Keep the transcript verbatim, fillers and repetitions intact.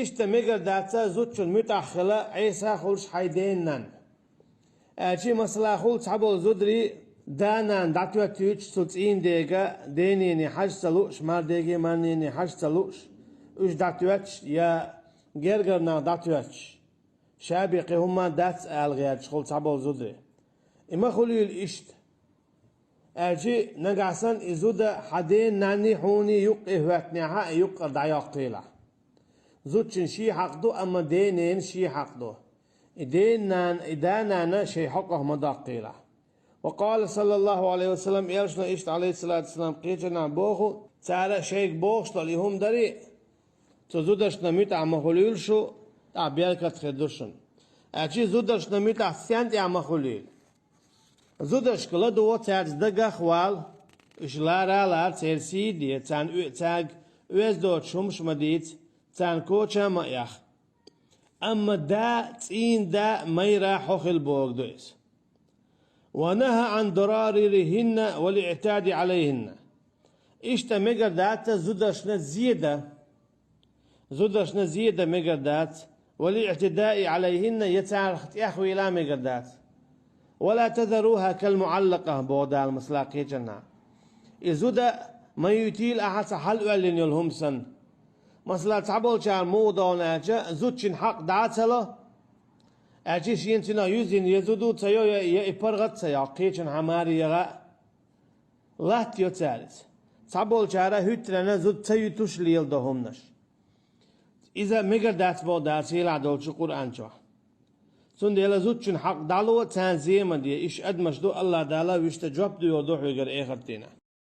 Иштта мегар дац зудчун муьтӀахь хила Ӏеса хуьлуш хьайн ден-нанна. Аьлча, масала, хуьлу цхьаболу зударий да-нана дӀатоьттуьйтуш цу цӀийнан дега, денене хьажа ца лууш, маран деге, маран нене хьажа ца лууш, уьш дӀатоьттуш я гергара нах дӀатоьттуш, ша бен кхин хӀумма дац ала гӀерташ хуьлу цхьаболу зударий. И ма хуьлийла иштта. Аьлча, нагахь санна и зуда хьан ден-нанний хьуний юккъе хӀоьттинехь а, и юккъера дӀайоккхийлахь. Зудчун шен хьакъ ду, амма ден-ненан шен хьакъ ду. И ден-нана, и да-нана шайн хьокъах ма доккхийлахь. Ва къала, саллаллаху Ӏалайхи ва саллам, элчано иштта, Ӏалайхиссалату вассалам, кхечанхьа боху, цара шайга бохуш долу и хӀума дарий, цу зударшна муьтӀахь ма хуьлийла шу, тӀаккха беркат хир ду шуна. Аьлча, зударшна муьтӀахь стенна тӀехь ма хуьлийла. Зударшка ладогӀа цаьрца дагах а вала, уьш лара а лара, церан сий а де, царна оь-, цаьрга оьзда доцуш хӀумаш а ма дийца, царна коча а ма эха. Амма да, цӀийнан да майра хьо хила бохург ду иза. Ва нахьа Ӏан дараририхӀинна вал иӀтидаи Ӏалайхинна. Иштта мегар дац зударшна зе дан. Зударшна зе дан мегар дац, вал иӀтидаи Ӏалайхинна, я царах тӀехвийла мегар дац. Ва ла тазарухӀа кал муӀаллакъа, боху Дала, масала, кхечанхьа. И зуда ма юьйтийла ахьа цхьа хьалаоьллина йолу хӀума санна. Масала, цхьаболчара муха догӀу аьлча, зудчун хьакъ дӀа а ца ло, аьлча шена цунах юьззина я зуда ца йо, я, я и паргӀат а ца йо, кхечанхьа маре яха а. Латтайо цара иза. Цхьаболчара хӀуьттаренна зуда ца юьтуш леладо хӀуманаш. Иза мегар дац боху Дала сийлахь долчу Къуръан чохь. Цундела зудчун хьакъ дӀало, царна зе ма де, уьш адамаш ду, АллахӀ Дала вуьшта жоп доьхур ду хьоьгара эхарт дийнахь.